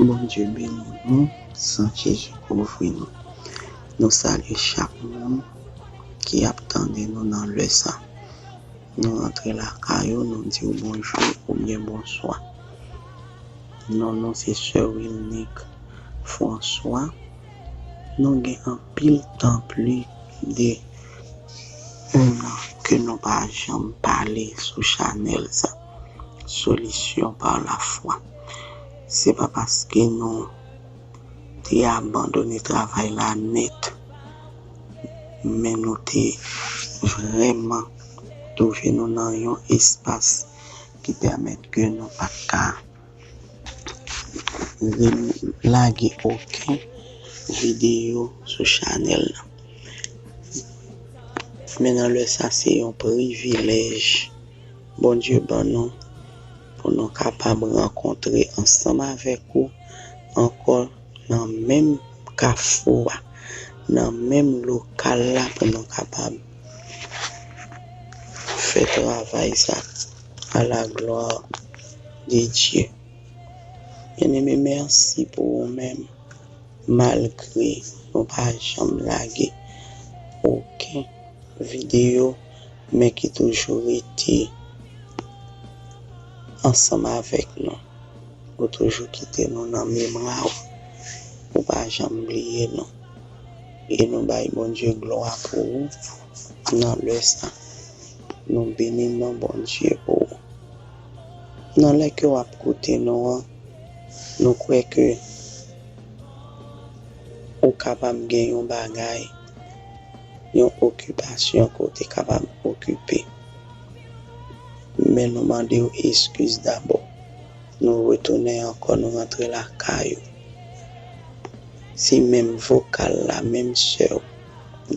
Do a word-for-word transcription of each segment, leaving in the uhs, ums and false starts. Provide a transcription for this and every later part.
Bondye beni nou, san Jezi kouvri nou. Nou salye chak moun ki ap tande nou nan lè sa. Nou rantre lakay ou, nou di w bonjou oubyen bonswa. Non nou se Sè Wilnick François. Nou gen anpil tan, plis de yon an ke nou pa janm pale sou chanèl sa, Solution par la foi. Se pa paske nou te abandone travay la nèt, men nou te vrèman twouve nou nan yon espas ki pèmèt ke nou pa t ka re- lage okenn videyo sou chanèl la. Men nan lè sa, se yon privilèj Bondye ban nou pou nou kapab rankontre ansanm avèk ou ankò nan menm kafou a, nan menm lokal la, pou nou kapab fè travay sa à la gloire de Dieu. Byeneme, mèsi pou ou menm, malgre nou pa janm lage okenn videyo, men ki toujou rete ansanm avèk nou. Ou toujou kite nou nan memwa w. Ou pa janm bliye nou. E nou bay Bondye glwa pou ou nan lè sa. Nou beni non Bondye pou ou. Nan lè ke w ap koute nou an, nou kwè ke ou kapab gen yon bagay, yon okipasyon ke w te kapab okipe. Men nou mande w eskiz dabò. Nou retounen ankò, nou rantre lakay ou. Se menm vokal la, menm sè w,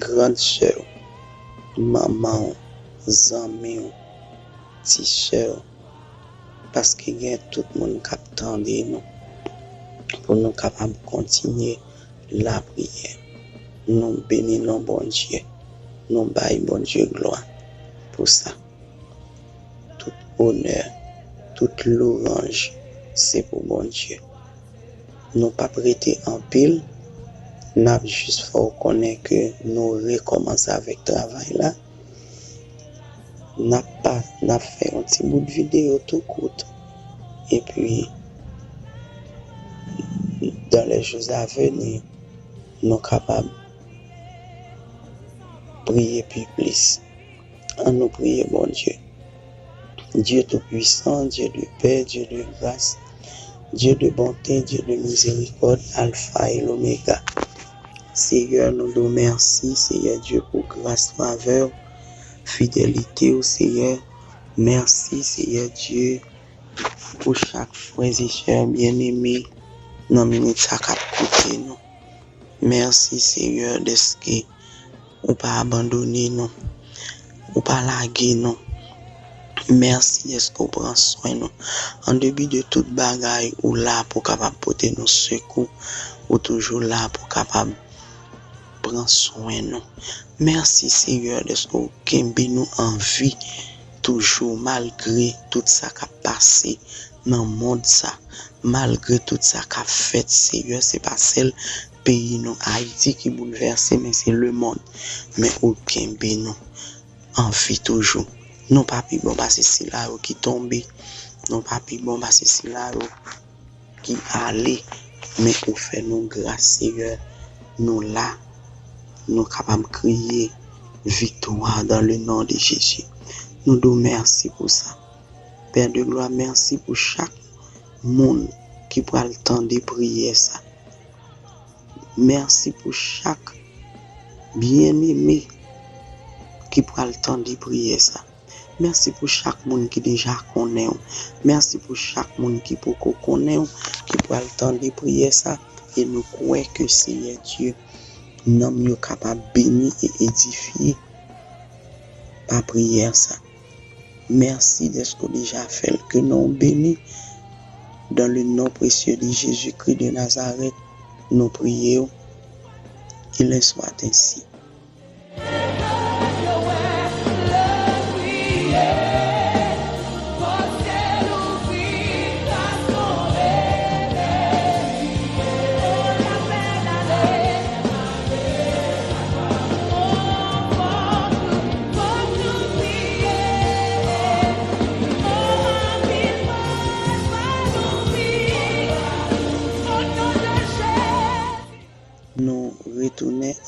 grand sè w, manman w, zanmi w, ti sè w, paske gen tout moun k ap tande nou, pou nou kapab kontinye lapriyè. Nou beni non Bondye, nou bay Bondye glwa pou sa. Tout onè, tout louwanj, se pou Bondye. Nou p ap rete anpil, n ap jis fè w konnen ke nou rekòmanse avèk travay la. N ap pa, n ap fè yon ti bout videyo tou kout. Epi, dans les jours à venir, nou kapab priye pi plis. Ann nou priye Bondye. Dieu Tout-Puissant, Dieu de paix, Dieu de grâce, Dieu de bonté, Dieu de miséricorde, Alpha et l'Oméga. Seyè, nou di w mèsi, Seyè Dye, pou gras, favè w, fidelite w, Seyè. Mèsi, Seyè Dye, pou chak frè e sè byeneme nan minit sa k ap koute nou. Mèsi, Seyè, dèske ou pa abandone nou, ou pa lage nou. Mèsi dèske w pran swen nou. An depi de tout bagay, ou la pou w kapab pote nou sekou. Ou toujou la pou w kapab pran swen nou. Mèsi, Seyè, dèske w kenbe nou an vi toujou, malgre tout sa k ap pase nan mond sa. Malgre tout sa k ap fèt, Seyè, se pa sèl peyi nou, Ayiti, ki boulvèse, men se lemonn. Men ou kenbe nou an vi toujou. Nou pa pi bon pase sila yo ki tonbe. Nou pa pi bon pase sila yo ki ale. Men ou fè nou gras, Seyè. Nou la. Nou kapab kriye viktwa dans le nom de Jésus. Nou di w mèsi pou sa. Pè de glwa, mèsi pou chak moun ki pral tande priyè sa. Mèsi pou chak byeneme ki pral tande priyè sa. Mèsi pou chak moun ki deja konnen w. Mèsi pou chak moun ki poko konnen w, ki pral tande priyè sa. E nou kwè ke Seyè Dye, nanm yo kapab beni e edifye pa priyè sa. Mèsi dèske w deja fè l. Ke non w beni. Dans le nom précieux de Jésus-Christ de Nazareth, nou priye w. Qu'il en soit ainsi.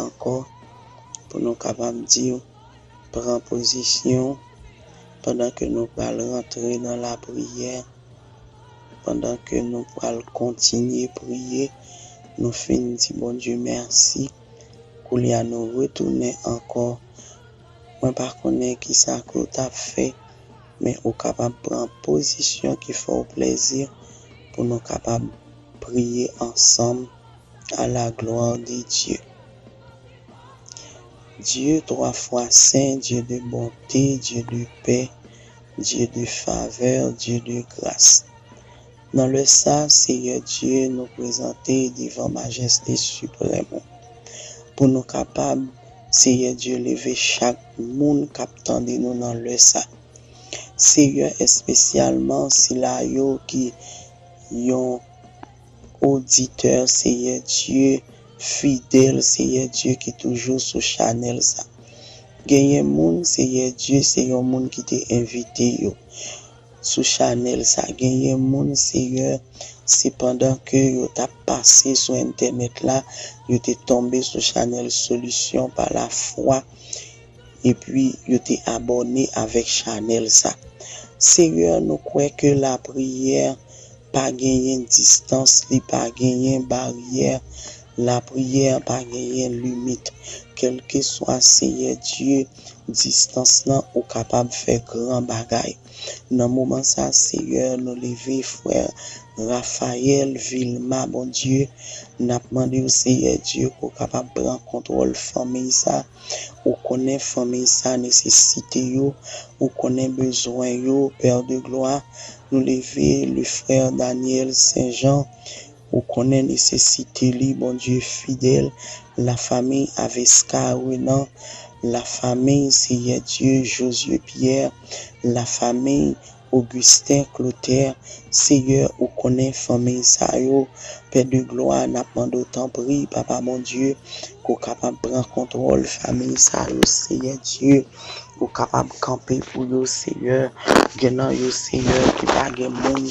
ankò pou nou kapab di w, pran pozisyon pandan ke nou pral rantre nan lapriyè, pandan ke nou pral kontinye priye, nou fin di Bondye mèsi. Koulye a nou retounen ankò. Mwen pa konnen kisa ke w t ap fè, men ou kapab pran pozisyon ki fè w plezi pou nou kapab priye ansanm. À la gloire de Dieu. Dieu trois fois saint, Dieu de bonté, Dieu de paix, Dieu de faveur, Dieu de grâce. Nan lè sa, Seyè Dye, nou prezante devan majeste siprèm ou. Pou nou kapab, Seyè Dye, leve chak moun k ap tande nou nan lè sa. Seyè, espesyalman sila yo ki yon oditè, Seyè Dye, fidèl, Seyè Dye, ki toujou sou chanèl sa. Genyen moun, Seyè Dye, se yon moun ki te envite yo sou chanèl sa. Genyen moun, Seyè, se pandan ke yo t ap pase sou entènèt la, yo te tonbe sou chanèl Solisyon pa lafwa, epi yo te abòne avèk chanèl sa. Seyè, nou kwè ke lapriyè pa genyen distans, li pa genyen baryè, lapriyè pa genyen limit. Kèlkeswa, Seyè Dye, distans lan, ou kapab fè gran bagay. Nan moman sa, Seyè, nou leve frè Raphaël Vilma, Bondye, n ap mande w, Seyè Dye, ke w kapab pran kontwòl fanmi sa. Ou konnen fanmi sa nesesite yo, ou konnen bezwen yo, Père de gloire. Nou leve le frère Daniel Saint Jean, ou konnen nesesite li, Bondye fidèl, la famille Avesca Renan, la famille Seyè Dye Josué Pierre, la famille Augustin Clotaire, Seyè, ou konnen fanmi sa yo, Pè de glwa, n ap mande w tanpri, Papa Bondye, ke w kapab pran kontwòl fanmi sa yo, Seyè Dye, ou kapab kanpe pou yo, Seyè. Gen nan yo, Seyè, ki pa gen moun,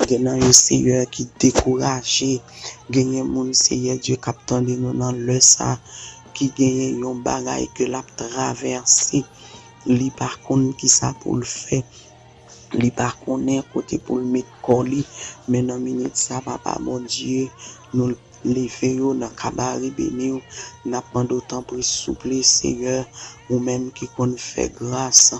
gen nan yo, Seyè, ki dekouraje, genyen moun, Seyè Dye, k ap tande nou nan lè sa, ki genyen yon bagay ke l ap travèse, li pa konn kisa pou l fè. Li pa konnen kote pou l met kò li, men nan minit sa, Papa Bondye, nou leve yo nan kabare beni w, n ap mande w tanpri, souple, Seyè, ou menm ki konn fè gras,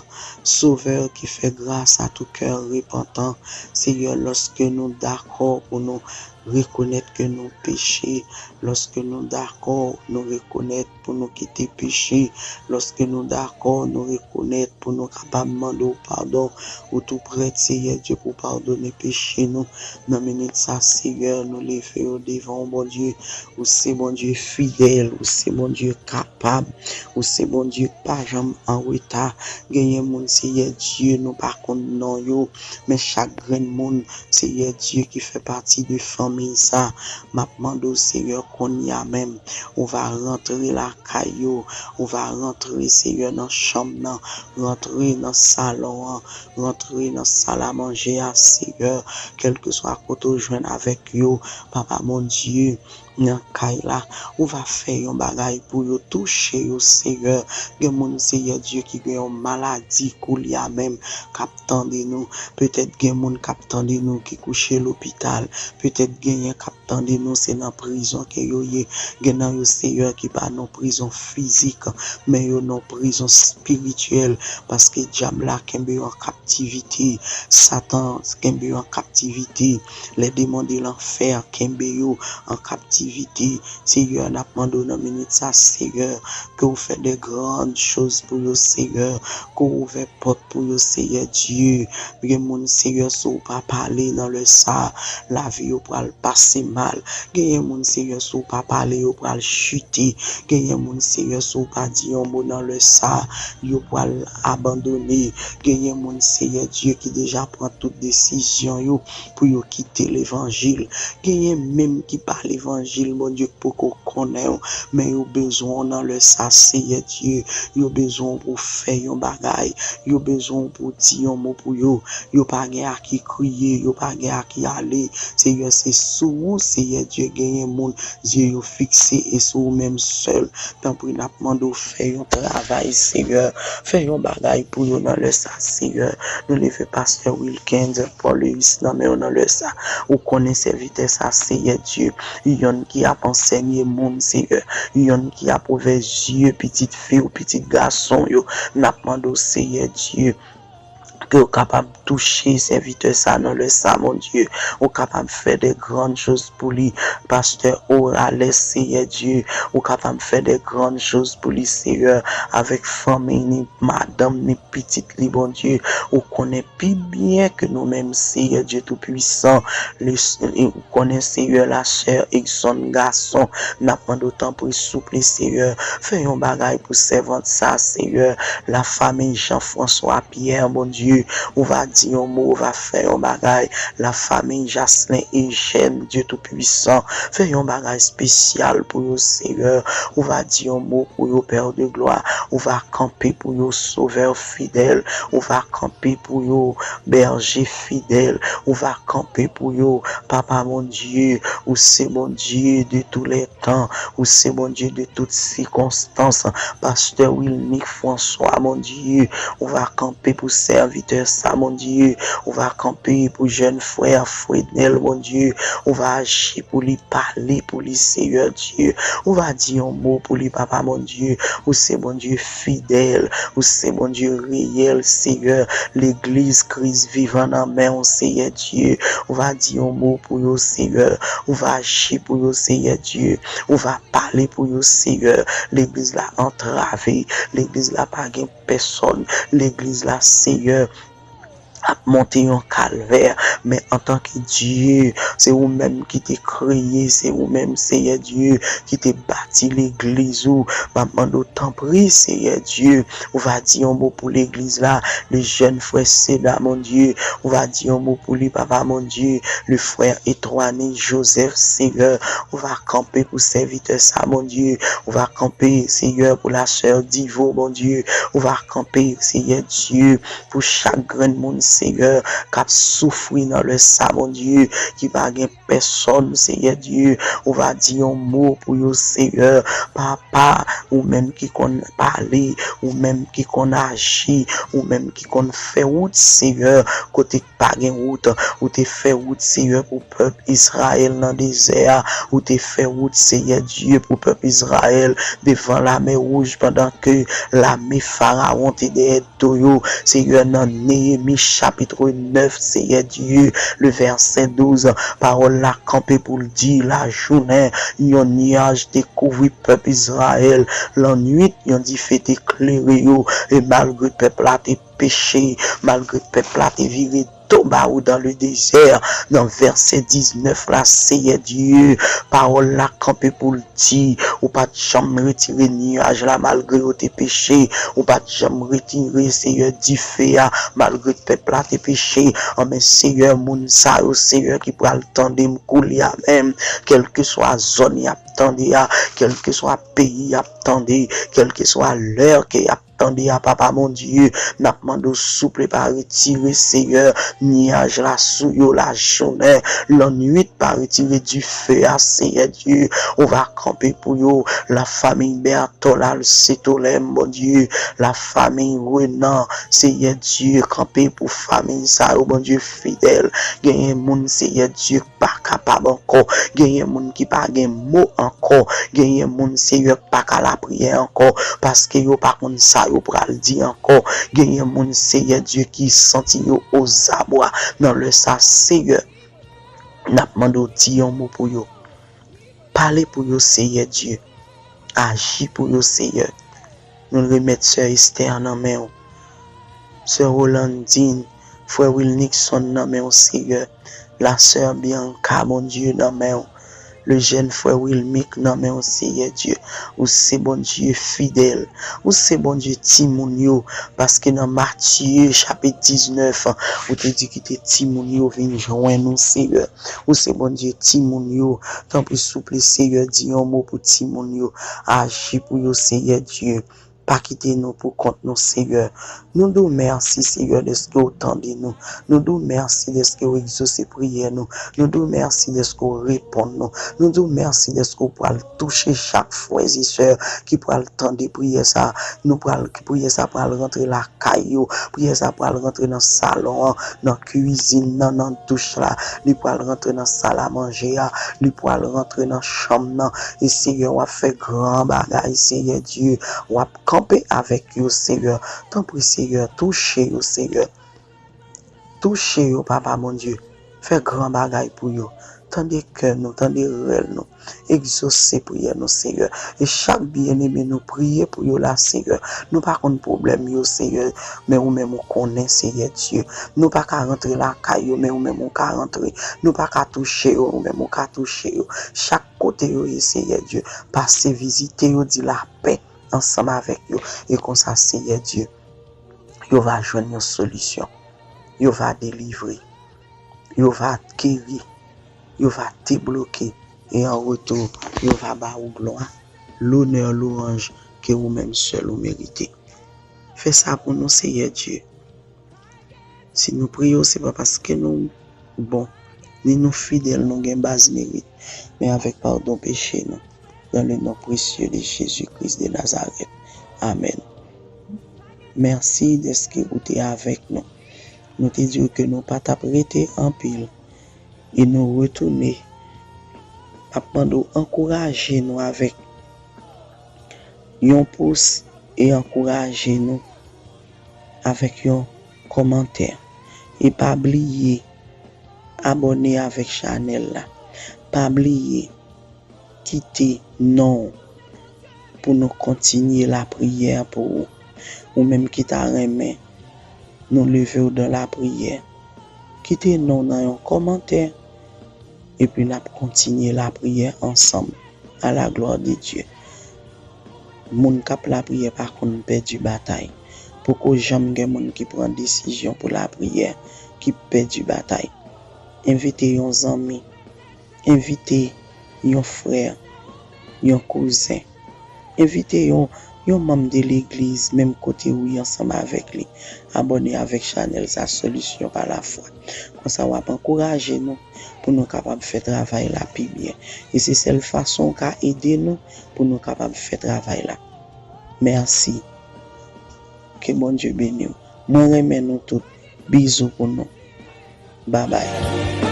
Sovè ki fè gras a tout kè repantan, Seyè, lòske nou dakò pou nou rekonèt ke nou peche, lòske nou dakò, nou rekonèt pou nou kite peche, lòske nou dakò, nou rekonèt pou nou kapab mande w padon, ou tou prèt, Seyè Dye, pou w padone peche nou. Nan minit sa, Seyè, nou leve yo devan w, Bondye. Ou se Bondye fidèl, ou se Bondye kapab, ou se Bondye k pa janm an reta. Genyen moun, Seyè Dye, nou pa konn non yo, men chak grenn moun, Seyè Dye, ki fè pati de fanmi sa, m ap mande w, Seyè, kounye a menm, ou va rantre lakay yo, ou va rantre, Seyè, nan chanm nan, rantre nan salon an, rantre nan sal a manje a, Seyè, kèlkeswa kote w jwenn avèk yo, Papa Bondye, nan kay la, ou va fè yon bagay pou yo, touche yo, Seyè. Gen moun, Seyè Dye, ki gen yon maladi koulye a menm, k ap tande nou. Petèt gen moun k ap tande nou ki kouche lopital. Petèt genyen k ap tande nou, se nan prizon ke yo ye. Gen nan yo, Seyè, ki pa nan prizon fizik, men yo nan prizon espirityèl, paske dyab la kenbe yo an kaptivite, Satan kenbe yo an kaptivite, les démons de l'enfer kenbe yo an kaptivite. Seyè, n ap mande w nan minit sa, Seyè, ke w fè de grann choz pou yo, Seyè, ke w ouvè pòt pou yo, Seyè Dye. Gen moun, Seyè, si w pa pale nan lè sa, lavi yo pral pase mal. Genyen moun, Seyè, si w pa pale, yo pral chite. Genyen moun, Seyè, si w pa di yon mo nan lè sa, yo pral abandone. Genyen moun, Seyè Dye, ki deja pran tout desizyon yo pou yo kite levanjil. Genyen menm ki pa levanjil. frajil, Bondye, k poko konnen w, men yo bezwen w nan lè sa, Seyè Dye. Yo bezwen w pou w fè yon bagay. Yo bezwen w pou w di yon mo pou yo. Yo pa gen a ki kriye, yo pa gen a ki ale. Seyè, se sou ou, Seyè Dye, genyen moun zye yo fikse e sou ou menm sèl. Tanpri, n ap mande w fè yon travay, Seyè. Fè yon bagay pou yo nan lè sa, Seyè. Nou leve pastè Wilkens Paulus nan men w nan lè sa. Ou konnen sèvitè sa, Seyè Dye. Yonn ki ap ansèye moun, Seyè. Yonn ki ap ouvè zye pitit fi w, pitit gason yo. N ap mande w, Seyè Dye, ke w kapab touche sèvitè sa nan lè sa, Bondye. Ou kapab fè de grann choz pou li, pastè Orales, Seyè Dye. Ou kapab fè de grann choz pou li, Seyè, avèk fanmi ni, madanm ni, pitit li, Bondye. Ou konnen pi byen ke nou menm, Seyè Dye Toupwisan. Ou konnen, Seyè, la sè Exonn gason. N ap mande w, tanpri, souple, Seyè. Fè yon bagay pou sèvant sa, Seyè. La famille Jean-François Pierre, Bondye, ou va di yon mo, ou va fè yon bagay. La famille Jaslin Eugène, Dye Toupwisan, fè yon bagay espesyal pou yo, Seyè. Ou va di yon mo pou yo, Pè de glwa. Ou va kanpe pou yo, Sovè fidèl. Ou va kanpe pou yo, Bèje fidèl. Ou va kanpe pou yo, Papa Bondye. Ou se Bondye de tou lè tan. Ou se Bondye de tout sikonstans. Pastè Wilnick François, Bondye, ou va kanpe pou sèvitè sa, Bondye. Ou va kanpe pou jèn frè Frednel, Bondye. Ou va aji pou li, pale pou li, Seyè Dye. Ou va di yon mo pou li, Papa Bondye. Ou se Bondye fidèl. Ou se Bondye reyèl, Seyè. Legliz Kris vivan nan men w, Seyè Dye. Ou va di yon mo pou yo, Seyè. Ou va aji pou yo, Seyè Dye. Ou va pale pou yo, Seyè. Legliz la antrave. Legliz la pa gen pèsòn. Legliz la, Seyè, ap monte yon kalvè. Men antanke Dye, se ou menm ki te kreye, se ou menm, Seyè Dye, ki te bati legliz ou. M ap mande w, tanpri, Seyè Dye, ou va di yon mo pou legliz la. Le jèn frè Seda, Bondye, ou va di yon mo pou li, Papa Bondye. Le frè Etwani Joseph, Seyè, ou va kanpe pou sèvitè sa, Bondye. Ou va kanpe, Seyè, pou la sè Divo, Bondye. Ou va kanpe, Seyè Dye, pou chak grenn moun, Seyè, k ap soufri nan lè sa, Bondye, ki pa gen pèsòn, Seyè Dye. Ou va di yon mo pou yo, Seyè. Papa, ou menm ki konn pale, ou menm ki konn aji, ou menm ki konn fè wout, Seyè, kote k pa gen wout. Ou te fè wout, Seyè, pou pèp Izrayèl nan dezè a. Ou te fè wout, Seyè Dye, pou pèp Izrayèl devan Lamè Wouj, pandan ke lame Farawon te dèyè do yo. Seyè, nan Neyemi chapit nèf, Seyè Dye, le vèsè douz, pawòl la kanpe pou l di, lajounen, yon nyaj te kouvri pèp Izrayèl. Lannwit, yon dife te klere yo. E malgre pèp la te peche, malgre pèp la te vire do ba ou dans le désert, nan vèsè diznèf la, Seyè Dye, pawòl la kanpe pou l di, ou pa t janm retire nyaj la malgre yo te peche, ou pa t janm retire, Seyè, dife a malgre pèp la te peche. Anben, Seyè, moun sa yo, Seyè, ki pral tande m koulye a menm, kèlkeswa zòn y ap tande a, kèlkeswa peyi y ap tande, kèlkeswa lè ke y ap tande a, Papa Bondye, n ap mande w, souple, pa retire, Seyè, nyaj la sou yo lajounen, lannwit, pa retire dife a, Seyè Dye, ou va kanpe pou yo, la famille Bertholet Setolem, Bondye, la famille Renan, Seyè Dye, kanpe pou fanmi sa yo, Bondye fidèl, genyen moun, Seyè Dye, pa kapab ankò. Genyen moun ki pa gen mo ankò. Genyen moun, Seyè, k pa ka lapriyè ankò, paske yo pa konn sa yo pral di ankò. Genyen moun, Seyè Dye, ki santi yo ozabwa. Nan lè sa, Seyè, n ap mande w di yon mo pou yo. Pale pou yo, Seyè Dye. Aji pou yo, Seyè. Nou remèt sè Esther nan men w. Sè Rolandine, frè Wilnickson nan men w, Seyè. La sè Bianca, Bondye, nan men w. le jèn frè Wilmick nan men w, Seyè Dye. Ou se Bondye fidèl. Ou se Bondye timoun yo. Paske nan Matye chapit diznèf, ou te di kite timoun yo vin jwenn ou, Seyè. Ou se Bondye timoun yo. Tanpri, souple, Seyè, di yon mo pou timoun yo. Aji pou yo, Seyè Dye. Pa kite nou pou kont nou, Seyè. Nou di w mèsi, Seyè, dèske w tande nou. Nou di w mèsi dèske w egzose priyè nou. Nou di w mèsi dèske w reponn nou. Nou di w mèsi dèske w pral touche chak frè e sè ki pral tande priyè sa. Nou pral, priyè sa pral rantre lakay yo. Priyè sa pral rantre nan salon an, nan kwizin nan, nan douch la. Li pral rantre nan salamanje a. Li pral rantre nan chanm nan. E Seyè, w ap fè gran bagay, Seyè Dye. W ap kanpe avèk yo, Seyè. Tanpri, Seyè, touche yo, Seyè. Touche yo, Papa Bondye. Fè gran bagay pou yo. Tande kè nou, tande rèl nou. Egzose priyè nou, Seyè. E chak byeneme nou priye pou yo la, Seyè. Nou pa konn pwoblèm yo, Seyè. Men ou menm ou konnen, Seyè Dye. Nou pa ka rantre lakay yo, men ou menm ou ka rantre. Nou pa ka touche yo, ou menm ou ka touche yo. Chak kote yo ye, Seyè Dye. Pase vizite yo, di lapè ansanm avèk yo. E konsa, Seyè Dye, yo va jwenn yon solisyon. Yo va delivre. Yo va geri. Yo va debloke. E an retou, yo va ba ou glwa, lonè, lwanj ke ou menm sèl ou merite. Fè sa pou nou, Seyè Dye. Si nou priye w, se pa paske nou bon, ni nou fidèl, nou gen baz merit, men avèk padon peche nou. Dans le nom précieux de Jésus-Christ de Nazareth. Amèn. Mèsi dèske ou te avèk nou. Nou te di w ke nou pa t ap rete anpil. E nou retounen. M ap mande w ankouraje nou avèk yon pous e ankouraje nou avèk yon kòmantè. E pa bliye abòne avèk chanèl la. Pa bliye kite non w pou nou kontinye lapriyè pou ou. Ou menm ki ta renmen nou leve w dan lapriyè, kite non w nan yon kòmantè. Epi n ap kontinye lapriyè ansanm. À la gloire de Dieu. Moun k ap lapriyè pa konn pèdi batay. Poko janm gen moun ki pran desizyon pou lapriyè ki pèdi batay. Envite yon zanmi. Envite yon frè, yon kouzen. Envite yon, yon manm de legliz, menm kote ou ye ansanm avèk li. Abòne avèk chanèl sa, Solution par la foi. Konsa w ap ankouraje nou pou nou kapab fè travay la pi byen. E se sèl fason w ka ede nou pou nou kapab fè travay la. Mèsi. Ke Bondye beni w. Mwen renmen nou tout. Bizou pou nou. Babay.